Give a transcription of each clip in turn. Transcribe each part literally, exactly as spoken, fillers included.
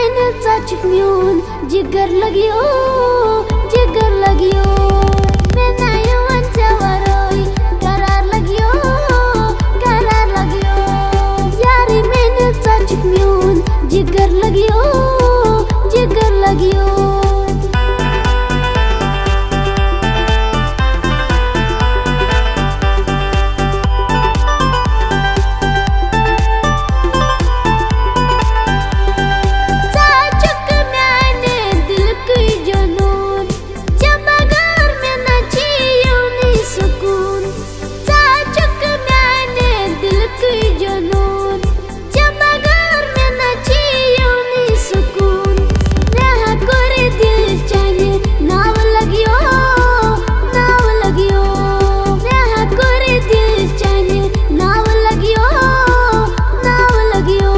میانہِ ژۄچُک میون جگر لگیو، جگر لگیو۔ مےٚ نہ یِوان ژےٚ ورٲے قرار لگیو، قرار لگیو۔ یارٕے میانہِ ژۄچُک میون جگر لگیو، جگر لگیو۔ ژٕ چھُکھ میانہِ دِلکُے جنون، ژےٚ بغٲر مےٚ نہ چھِ یِونٕے سکوٗن۔ ژٕ چھُکھ میانہِ دِلکُے جنون، ژےٚ بغٲر مےٚ نہ چھِ یِونٕے سکوٗن۔ مےٚ ہا کوٚر دِل چانہِ ناوٕ لگیو، ناوٕ لگیو۔ مےٚ ہا کوٚر دِل چانہِ ناوٕ لگیو، ناوٕ لگیو۔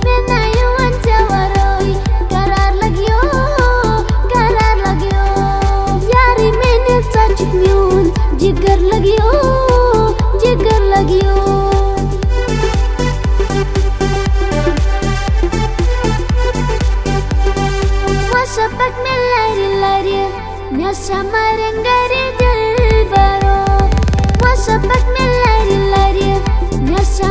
مےٚ نہ یِوان ژےٚ ورٲے قرار لگیو، قرار لگیو۔ یارٕے میانہِ ژۄچُک میون جگر لگیو، جگر لگیو۔ وسا پک مےٚ لرِ لرِ، مےٚ سا مرن گرِ دلبرو۔ وسا پک مےٚ لرِ لرِ، مےٚ سا